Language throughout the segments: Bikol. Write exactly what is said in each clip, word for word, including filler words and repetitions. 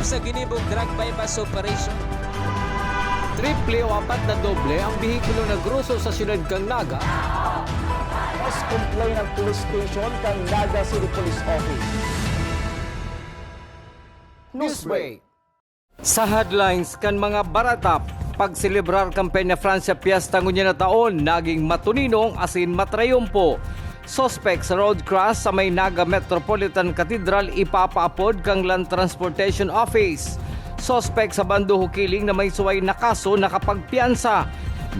Sa ginibong drug buy-bust operation. Triple o apat na doble ang behikulo na groso sa siyudad kan Naga. Mas complain ang police station kan Naga City Police Office. Newsbreak. Sa headlines kan mga bareta, pagselebrar kan Peña Francia Fiesta ngunyan na taon naging matuninong asin matrayumpo. Suspek sa road crash sa may Naga Metropolitan Cathedral ipapaapod kan Land Transportation Office. Suspek sa Banduho Killing na may suway na kaso nakapagpiyansa.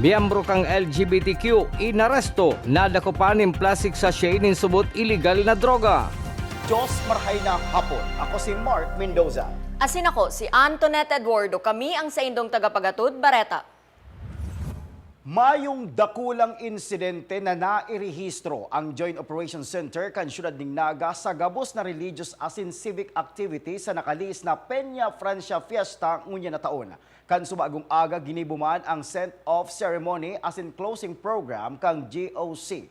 Miyembro kan L G B T Q inaresto, nadakop nin plastic sachet nin subot iligal na droga. Diyos, marahay na hapon. Ako si Mark Mendoza. Asin ako, si Antoinette Eduardo. Kami ang saindong tagapagatod, Bareta. Mayong dakulang insidente na nairehistro ang Joint Operations Center kan siyudad nin Naga sa gabos na religious asin civic activity sa nakalihis na Peña Francia Fiesta ngunyan na taon. Kan subagong aga, ginibo man ang send-off ceremony asin closing program kan G O C.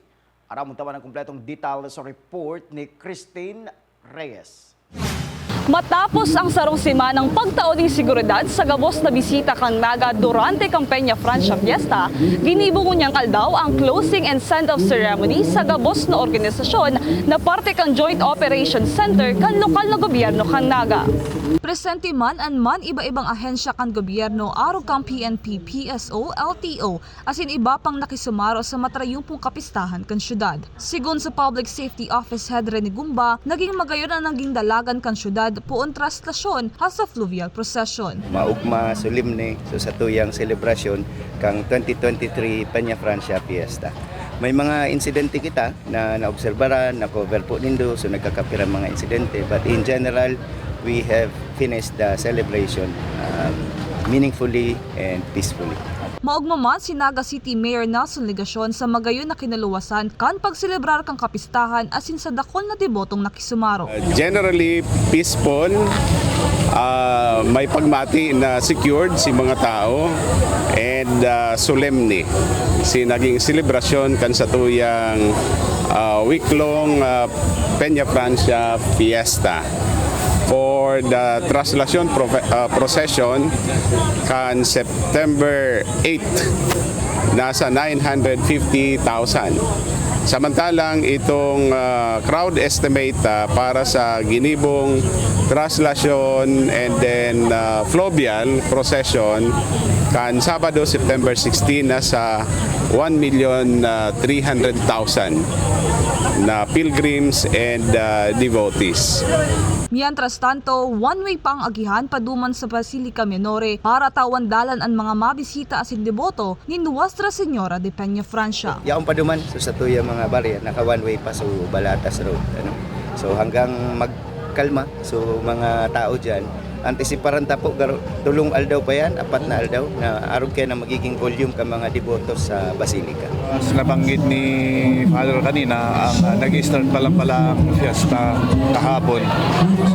Aramon ta man ang kompletong detalye sa report ni Christine Reyes. Matapos ang sarong semanang pagtao nin seguridad sa gabos na bisita kan Naga durante kan Peña Francia Fiesta, ginibo ngunyan aldaw ang closing and send-off ceremony sa gabos na organisasyon na parte kan Joint Operations Center kan lokal na gobyerno kan Naga. Presente man an man iba-ibang ahensya kan gobyerno, arog kan P N P, P S O, L T O, asin iba pang nakisumaro sa matrayumpong kapistahan kan syudad. Sigon sa Public Safety Office Head Rene Gumba, naging magayon an naging dalagan kan syudad poon traslasyon hasta fluvial procession. Maugma, solemne, so sa tuyang selebrasyon kang twenty twenty-three Peña Francia Fiesta. May mga insidente kita na naobserbaran, na-cover po nindo, so nagkakapira mga insidente. But in general, we have finished the celebration, um, meaningfully and peacefully. Maogma man si Naga City Mayor Nelson Legacion sa magayon na kinaluwasan kan pagselebrar kan kapistahan asin sa dakul na debotong nakisumaro. Uh, generally peaceful, uh, may pagmati na secured si mga tao, and, uh, solemne si naging selebrasyon kan satuyang, uh, week-long, uh, Peña Francia Fiesta. For the traslasyon profe-, uh, procession kan September eight, nasa nine hundred fifty thousand. Samantalang itong, uh, crowd estimate, uh, para sa ginibong traslasyon and then, uh, fluvial procession kan Sabado, September sixteen, nasa one million three hundred thousand na pilgrims and, uh, devotees. Mientras tanto, one-way pa ang agihan paduman sa Basilica Minore para tawan dalan an mga mabisita asin deboto nin Nuestra Señora de Peña Francia. Yaon pa duman, so, sa tuya mga barya, naka one-way pa, so, Balatas Road, ano. So, hanggang magkalma, so, mga tao diyan, antisiparan ta po, garo-, tulong aldaw pa yan, apat na aldaw, na arog kaya na magiging volume ka mga deboto sa Basilica. As nabanggit ni Father kanina, ang, ah, nag-start pa lang pala ang fiesta kahapon.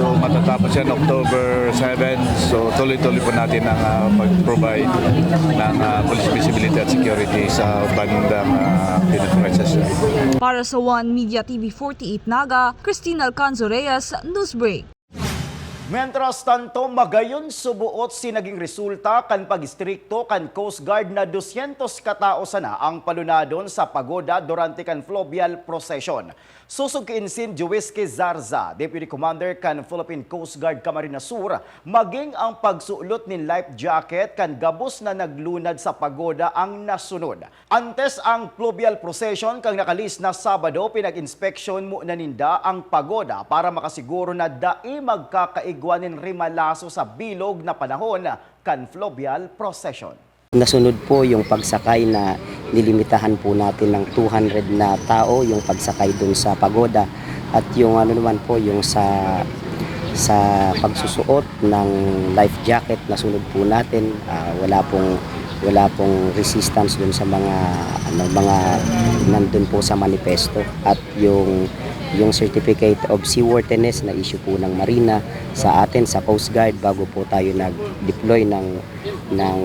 So, matatapos yan October seven. So, tuloy-tuloy po natin ang, ah, pag-provide ng, ah, police visibility at security sa bandang, ah, Benefrancia. Para sa One Media T V forty-eight Naga, Christine Alcanzo Reyes, Newsbreak. Mientras tanto, magayon suboot si naging resulta kan pag-istrikto kan Coast Guard na dosyentos katao sana ang palunadon sa pagoda durante kan fluvial procession. Sosog ki Ensign Joeski Zarza, Deputy Commander kan Philippine Coast Guard Camarines Sur, maging ang pagsulot nin life jacket kan gabos na naglunad sa pagoda ang nasunod. Antes ang fluvial procession kan nakalihis na Sabado, pinag-inspeksyon muna ninda ang pagoda para makasiguro na dai magkakaigwa nin rimalaso sa bilog na panahon kan fluvial procession. Nasunod po yung pagsakay na nilimitahan po natin ng two hundred na tao yung pagsakay dun sa pagoda, at yung ano naman po, yung sa, sa pagsusuot ng life jacket, nasunod po natin. Ah, wala pong, wala pong resistance dun sa mga, ano, mga nandun po sa manifesto. At yung, yung certificate of seaworthiness na issue po ng Marina sa atin, sa Coast Guard, bago po tayo nag-deploy ng, ng,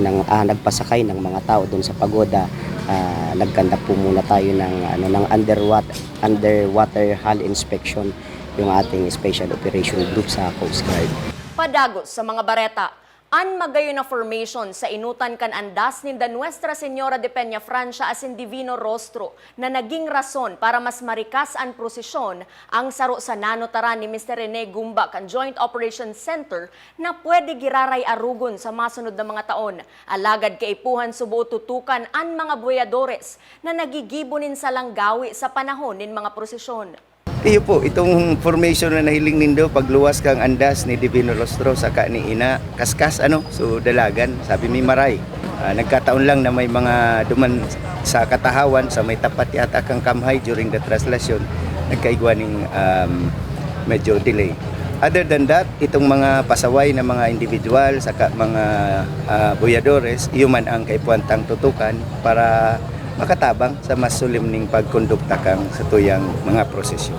ng, ah, nagpasakay ng mga tao dun sa pagoda, ah, nag-conduct po muna tayo ng, ano, ng underwater, underwater hull inspection, yung ating special operation group sa Coast Guard. Padagos sa mga bareta. An magayon na formation sa enotan kan andas ninda Nuestra Señora de Peñafrancia asin Divino Rostro na naging rason para mas marikas an prosesyon, ang saro sa nanotaran ni Mister Rene Gumba kan Joint Operations Center na pwede giraray arugon sa masunod na mga taon. Alagad kaipuhan subo tutukan an mga boyadores na nagigibo nin salang gawi sa panahon nin mga prosesyon. Iyo po, itong formation na nahiling nindo, pagluwas kang andas ni Divino Rostro saka ni Ina Kaskas, ano? So, dalagan, sabi mi maray. Ah, nagkataon lang na may mga duman sa katahawan, sa may tapat yata kang Kamhay during the translation, nagkaigwa ning, um, medyo delay. Other than that, itong mga pasaway na mga individual, saka mga, ah, boyadores, iyo man ang kaipuhan tang tutukan para makatabang sa mas solemneng pagkondukta kan satuyang mga prosesyon.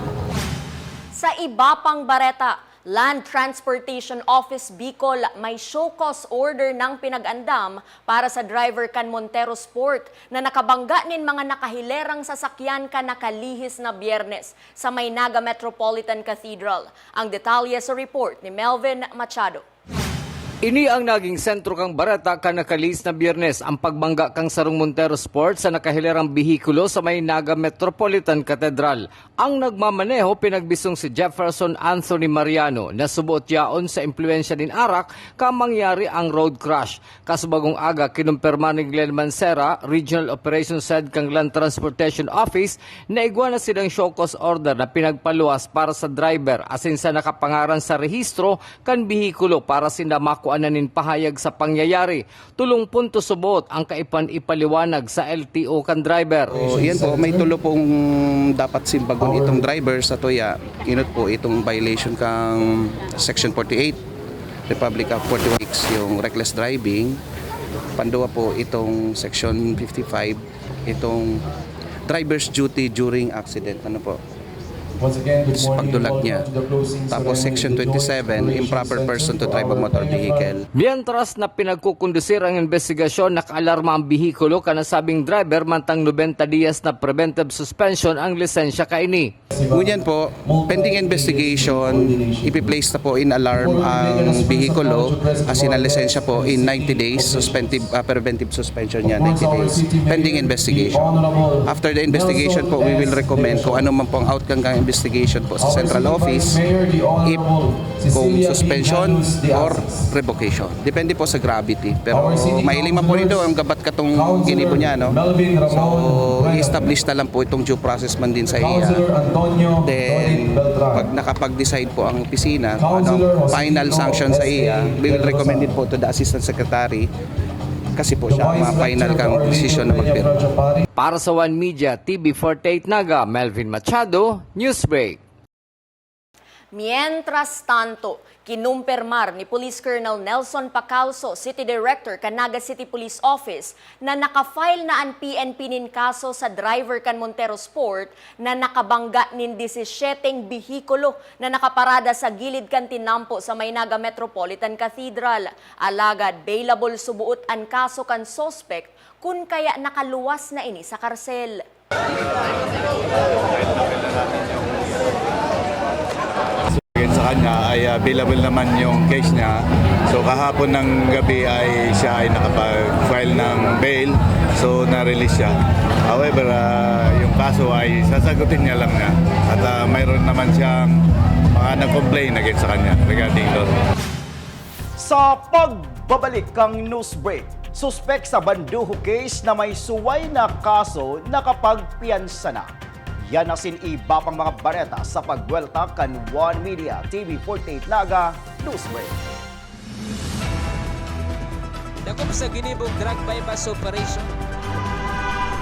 Sa iba pang bareta, Land Transportation Office Bicol may show cause order nang pinag-andam para sa driver kan Montero Sport na nakabangga nin mga nakahilerang sasakyan kan nakalihis na Biyernes sa may Naga Metropolitan Cathedral. Ang detalye sa report ni Melvin Machado. Ini ang naging sentro kan bareta kan nakalihis na Biyernes, ang pagbangga kan sarong Montero Sport sa nakahilerang behikulo sa may Naga Metropolitan Cathedral. Ang nagmamaneho pinagbisong si Jefferson Anthony Mariano, na suboot yaon sa impluwensya nin arak kan mangyari ang road crash. Kasubagong aga, kinumpirma ni Glenn Mancera, Regional Operations Head kan Land Transportation Office, na igwa na sinda show cause order na pinagpaluwas para sa driver asin sa nakapangaran sa rehistro kan behikulo para sinda makuanan nin pahayag sa pangyayari. Tolong punto suboot ang kaipuhan ipaliwanag sa L T O kan driver. So, yan po, may tolo pong dapat simbagon itong driver sa tuya. Inot po itong violation kang Section forty-eight, Republic Act forty-one, yung reckless driving. Panduwa po itong Section fifty-five, itong driver's duty during accident. Ano po? Pagdulag niya. Tapos Section twenty-seven, improper person to drive a motor vehicle. Mientras na pinagkukondusir ang imbestigasyon, nakaalarma ang behikulo kan nasabing driver, mantang nobenta dias na preventive suspension ang lisensya kaini. Ngunyan po, pending investigation, ipi-place na po in alarm ang behikulo, asin ang lisensya po in ninety days, suspensive, ah, preventive suspension niya, ninety days. Pending investigation. After the investigation po, we will recommend kung ano man po ang outcome ng investigation po sa central office, if kung suspension or revocation. Depende po sa gravity. Pero mahiling man po nindo, ang gabat katong ginibo niya, no? So, i-establish na lang po itong due process man din sa iya. Then, pag nakapag-decide po ang opisina, kung ano ang final sanction sa iya, we will recommend it po to the Assistant Secretary. Kasi po siya ang mga final kang desisyon na magpirma. Para sa One Media, T V forty-eight Naga, Melvin Machado, Newsbreak. Mientras tanto, kinumpirmar ni Police Colonel Nelson Pacalso, City Director kan Naga City Police Office, na naka-file na an P N P nin kaso sa driver kan Montero Sport na nakabangga nin disisiete behikulo na nakaparada sa gilid kan tinampo sa may Naga Metropolitan Cathedral. Alagad bailable suboot an kaso kan suspect, kun kaya nakaluwas na ini sa karsel. Against sa kanya ay, ah, bailable naman yung case niya. So, kahapon ng gabi ay siya ay nakapag-file ng bail. So, na-release siya. However, ah, yung kaso ay sasagutin niya lang niya. At, ah, mayroon naman siyang mga nag-complain against sa kanya regarding doon. Sa pagbabalik kang Newsbreak, suspek sa banduho case na may suway na kaso nakapagpiyansa na. Yan asin iba pang mga bareta sa pagwelta kan One Media T V forty-eight Naga Newsbreak. Dakop sa ginibong drug buy-bust operation.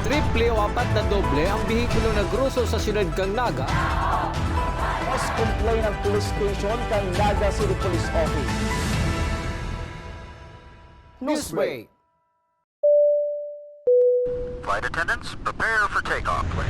Triple o apat na doble ang behikulo na groso sa siyudad kan Naga. Mas complain ang police station kan Naga City Police Office. Newsbreak. Flight attendants, prepare for takeoff, please.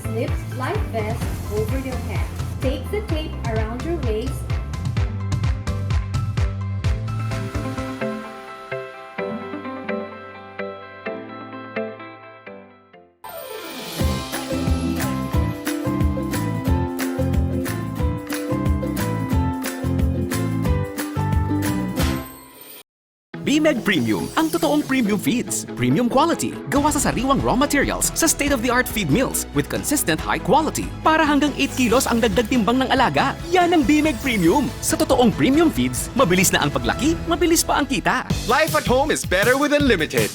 Slip life vest over your head. Take the tape around your waist. Bimeg Premium, ang totoong premium feeds. Premium quality, gawa sa sariwang raw materials sa state-of-the-art feed mills with consistent high quality. Para hanggang eight kilos ang dagdag timbang ng alaga. Yan ang Bimeg Premium. Sa totoong premium feeds, mabilis na ang paglaki, mabilis pa ang kita. Life at home is better with Unlimited.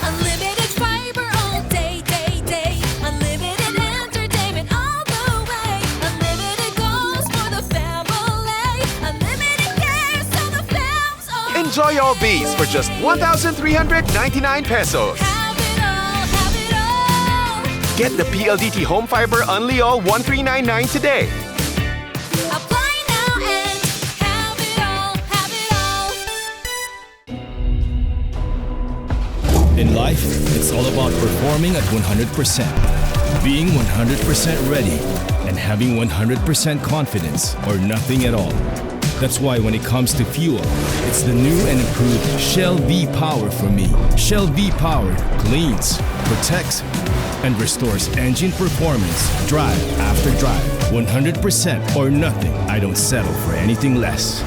Unlimited fiber all day, day, day. Unlimited entertainment all the way. Unlimited goals for the family. Unlimited cares so the fam's all. Enjoy all these for just one thousand three hundred ninety-nine pesos. Have it all, have it all. Get the P L D T Home Fiber Unli All one three nine nine today. Apply now and have it all, have it all. In life, it's all about performing at one hundred percent, being one hundred percent ready, and having one hundred percent confidence or nothing at all. That's why when it comes to fuel, it's the new and improved Shell V-Power for me. Shell V-Power cleans, protects, and restores engine performance, drive after drive, one hundred percent or nothing. I don't settle for anything less.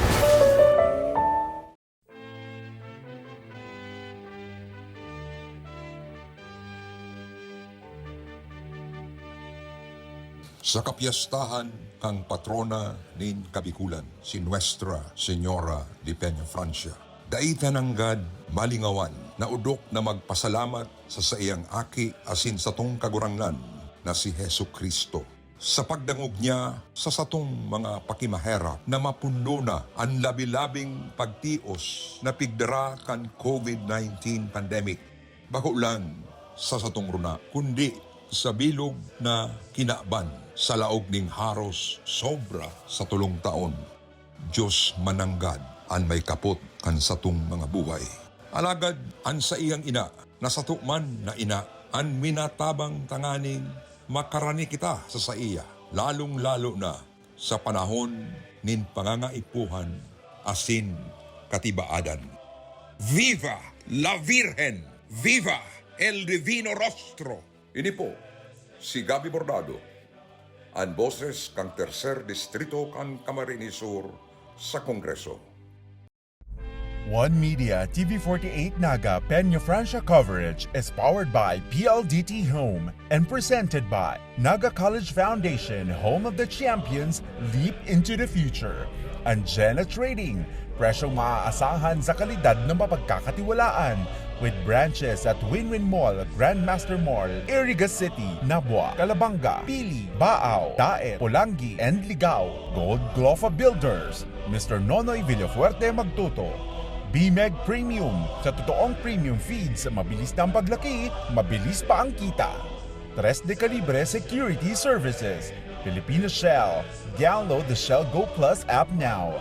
Sa kapyestahan kan patrona nin Kabikulan, si Nuestra Señora de Peñafrancia, dai ta nanggad malingawan na odok na magpasalamat sa saiyang Aki asin satong Kagurangnan na si Jesu-Cristo, sa pagdangog niya sa satong mga pakimaherak na mapundo na an labi-labing pagtios na pigdara kan COVID nineteen pandemic. Bako lang sa satong runa, kundi sa bilog na kinaban sa laog ning haros sobra sa tolong taon. Dios mananggad an may kapot kan satong mga buhay. Alagad an saiyang ina, na sato man na ina, an minatabang tanganing makarani kita sa saiya, lalong-lalo na sa panahon nin pangangaipuhan asin katibaadan. Viva la Virgen! Viva el Divino Rostro! Ini po si Gabby Bordado, an boses kan Tercer Distrito kan Camarines Sur sa Kongreso. One Media T V forty-eight Naga Peñafrancia coverage is powered by P L D T Home and presented by Naga College Foundation, home of the champions, leap into the future. And Jenna Trading, presyong maaasahan sa kalidad na mapagkakatiwalaan. With branches at Win-Win Mall, Grandmaster Mall, Iriga City, Nabua, Calabanga, Pili, Baao, Daet, Polangui, and Ligao. Gold Glofa Builders, Mister Nonoy Villafuerte magtuto. BMEG Premium, sa totoong premium feeds, mabilis na ang paglaki, mabilis pa ang kita. Tres de Calibre Security Services, Filipino Shell. Download the Shell Go Plus app now.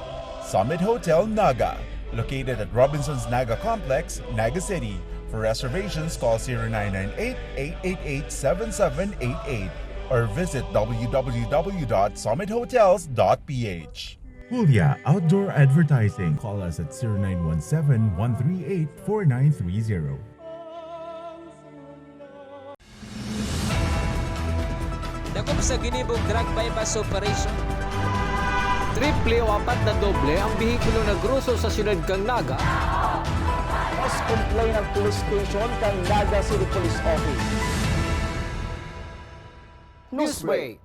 Summit Hotel Naga, located at Robinson's Naga Complex, Naga City. For reservations, call zero nine nine eight, eight eight eight, seven seven eight eight or visit w w w dot summit hotels dot p h. Hulya Outdoor Advertising. Call us at zero nine one seven, one three eight, four nine three zero. Dakop sa ginibong drug buy-bust operation. Triple o apat na doble ang behikulo na groso sa siyudad kan Naga. Mas complain ang police station kan Naga City Police Office. Newsbreak.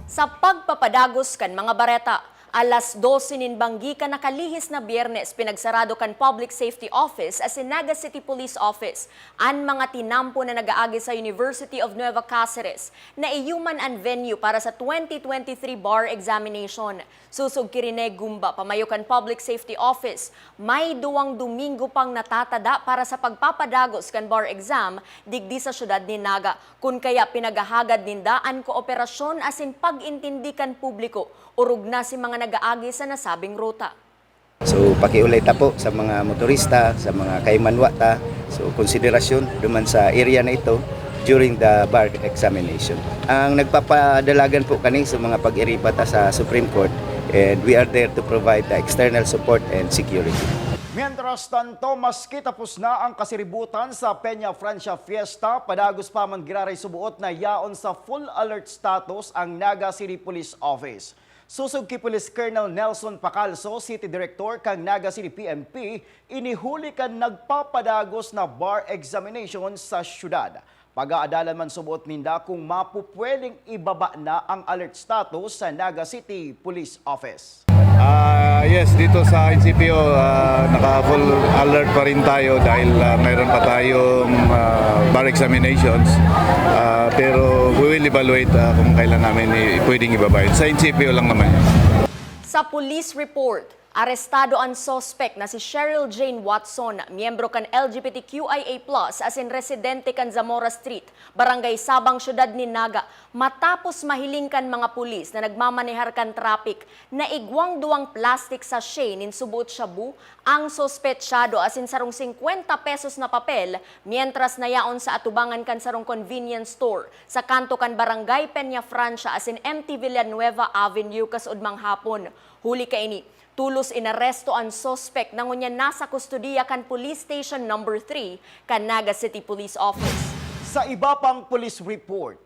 Sa pagpapadagos kan mga bareta, alas dose nin banggi kan nakalihis na Biyernes, pinagsarado kan Public Safety Office asin Naga City Police Office an mga tinampo na nag-aagi sa University of Nueva Caceres na iyo man an venue para sa twenty twenty-three bar examination. Sosog ki Rene Gumba, pamayo kan Public Safety Office, may duwang Domingo pang natatada para sa pagpapadagos kan bar exam digdi sa siyudad nin Naga. Kun kaya, pinaghahagad ninda an kooperasyon asin pag-intindi kan publiko, orog na si mga nag-aagi sa nasabing ruta. So, pakiolay ta po sa mga motorista, sa mga kaimanwa ta. So, konsiderasyon duman sa area na ito during the bar examination. Ang nagpapadalagan po kani sa mga pag-iriba ta sa Supreme Court, and we are there to provide the external support and security. Mientras tanto, maski tapos na ang kasiributan sa Peña Francia Fiesta, padagos pa man giraray suboot na yaon sa full alert status ang Naga City Police Office. Sosog ki Police Colonel Nelson Pacalso, City Director kan Naga City P N P, inihuli kan nagpapadagos na bar examination sa syudad. Pag-aadalan man suboot ninda kung mapupwedeng ibaba na ang alert status sa Naga City Police Office. Ah, yes, dito sa N C P O, ah, naka-full alert pa rin tayo dahil, ah, mayroon pa tayong, ah, bar examinations. Ah, pero we will evaluate, ah, kung kailan namin i- pwedeng ibaba yun. Sa N C P O lang naman yun. Sa police report, arestado an suspek na si Cheryl Jane Watson, miyembro kan L G B T Q I A plus asin residente kan Zamora Street, Barangay Sabang, Siyudad nin Naga, matapos mahiling kan mga pulis na nagmamanehar kan traffic na igwang duwang plastic sachet nin suboot shabu ang suspetsado asin sarong singkwenta pesos na papel, mientras nayaon sa atubangan kan sarong convenience store sa kanto kan Barangay Peña Francia asin M T Villanueva Avenue, kasudmang hapon. Huli kaini, tolos inaresto an suspek na ngunyan nasa kustodiya kan Police Station Number three kan Naga City Police Office. Sa iba pang police report,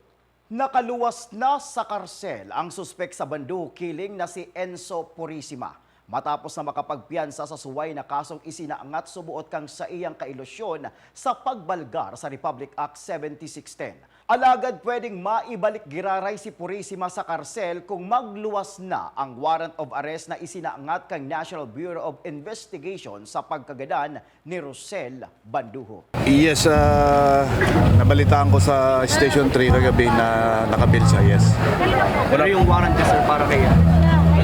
nakaluwas na sa karsel ang suspek sa Banduho Killing na si Enzo Purisima, matapos na makapagpiyansa sa suway na kasong isinaangat suboot kan saiyang kailusyon sa pagbalgar sa Republic Act seventy six ten. Alagad pwedeng maibalik giraray si Purisima sa karsel kung magluwas na ang warrant of arrest na isinaangat kan National Bureau of Investigation sa pagkagadan ni Rosel Banduho. Yes, ah, nabalitaan ko sa Station three kagabi na nakabil siya, yes. Pero yung warrant niya, sir, para kay...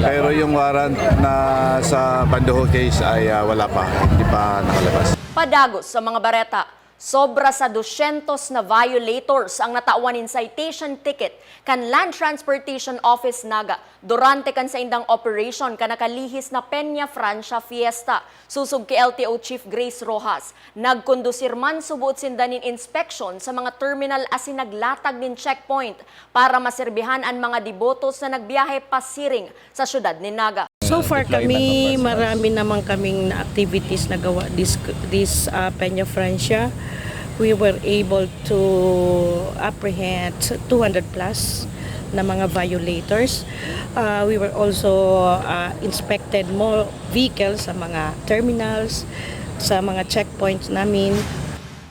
Pero yung warrant na sa Banduho case ay, ah, wala pa, hindi pa nakalabas. Padagos sa mga bareta, sobra sa dosyentos na violators ang natawan nin citation ticket kan Land Transportation Office Naga durante kan saindang operation kan nakalihis na Peña Francia Fiesta. Sosog ki L T O Chief Grace Rojas, nagkondusir man suboot sinda nin inspeksyon sa mga terminal asin naglatag nin checkpoint para maserbihan an mga debotos na nagbiyahe pasiring sa siyudad nin Naga. So far kami, marami naman kaming na activities nagawa this, this ah, Peña Francia. We were able to apprehend two hundred plus na mga violators. Ah, we were also ah, inspected more vehicles sa mga terminals, sa mga checkpoints namin.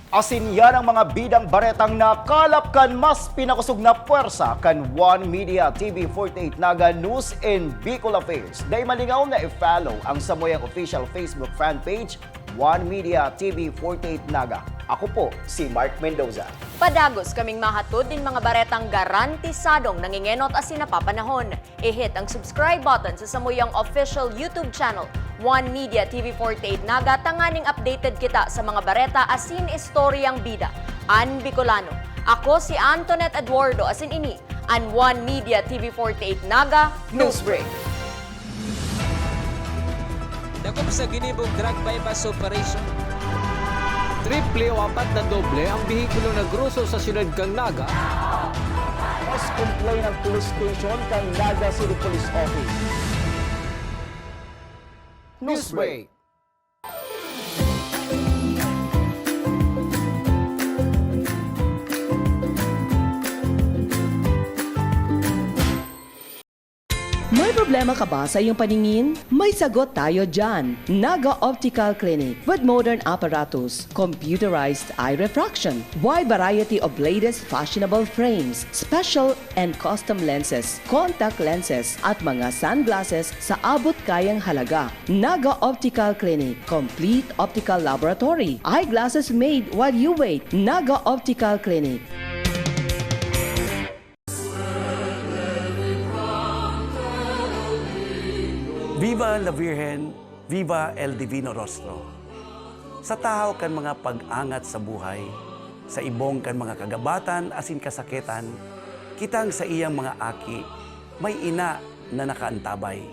Asin yan ang mga bidang baretang nakalap kan mas pinakosog na pwersa kan One Media T V forty-eight Naga News and Bicol Affairs. Dai malingaw na i-follow ang samuyang official Facebook fan page, One Media T V forty-eight Naga. Ako po si Mark Mendoza. Padagos kaming mahatod nin mga baretang garantisadong nangengenot asin napapanahon. I-hit ang subscribe button sa samuyang official YouTube channel, One Media T V forty-eight Naga, tanganing updated kita sa mga bareta asin istoryang bida an Bicolano. Ako si Antoinette Eduardo, asin ini an One Media T V forty-eight Naga Newsbreak. Dakop sa ginibong drug buy-bust operation. Triple o apat na doble ang behikulo na groso sa siyudad kan Naga. Mas complain ang police station kan Naga City Police Office. Newsbreak. May problema ka ba sa iyong paningin? May sagot tayo dyan! Naga Optical Clinic with modern apparatus, computerized eye refraction, wide variety of latest fashionable frames, special and custom lenses, contact lenses, at mga sunglasses sa abot kayang halaga. Naga Optical Clinic, complete optical laboratory, eyeglasses made while you wait. Naga Optical Clinic. Viva la Virgen, Viva el Divino Rostro. Sa tahaw kan mga pag-angat sa buhay, sa ibong kan mga kagabatan asin kasakitan, kitang saiyang mga aki, may ina na nakaantabay,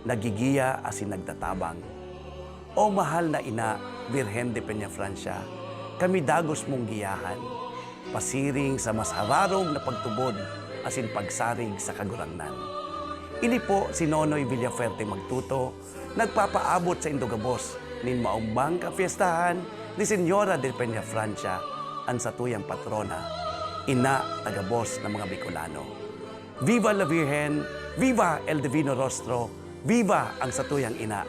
nagigiya asin nagtatabang. O mahal na ina, Birhen de Peñafrancia, kami dagos mong giyahan, pasiring sa mas hararog na pagtubod asin pagsarig sa Kagurangnan. Ini po si Nonoy Villafuerte Magtuto, nagpapaabot saindo gabos nin maombang kapyestahan ni Señora de Peñafrancia, an satuyang patrona, ina ta gabos na mga Bicolano. Viva la Virgen! Viva el Divino Rostro! Viva ang satuyang ina!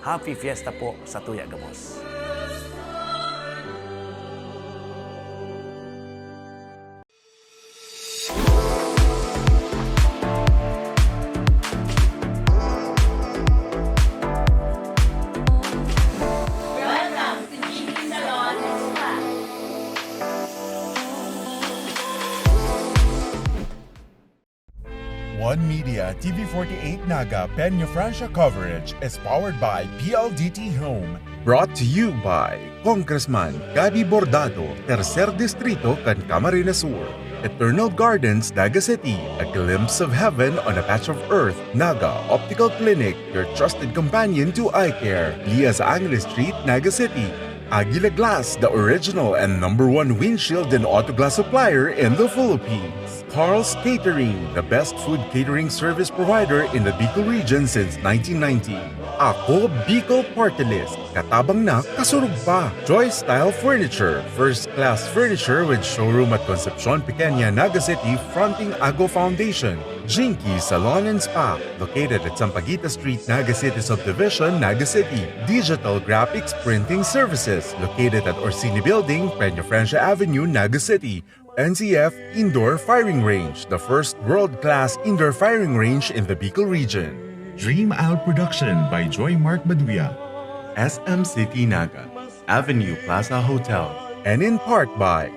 Happy Fiesta po satuya gabos! One Media T V forty-eight Naga Peñafrancia coverage is powered by P L D T Home. Brought to you by Congressman Gabby Bordado, Tercer Distrito kan Camarines Sur. Eternal Gardens, Naga City, a glimpse of heaven on a patch of earth. Naga Optical Clinic, your trusted companion to eye care. Lias Angeles Street, Naga City. Aguila Glass, the original and number one windshield and auto glass supplier in the Philippines. Carl's Catering, the best food catering service provider in the Bicol region since nineteen ninety. Ako Bicol Party List, katabang na, kasurog pa. Joy Style Furniture, first class furniture with showroom at Concepcion Pequeña, Naga City, fronting Ago Foundation. Jinky Salon and Spa, located at Sampaguita Street, Naga City Subdivision, Naga City. Digital Graphics Printing Services, located at Orsini Building, Peñafrancia Avenue, Naga City. N C F Indoor Firing Range, the first world-class indoor firing range in the Bicol region. Dream Isle Production by Joy Mark Baduya. S M City Naga, Avenue Plaza Hotel. And in part by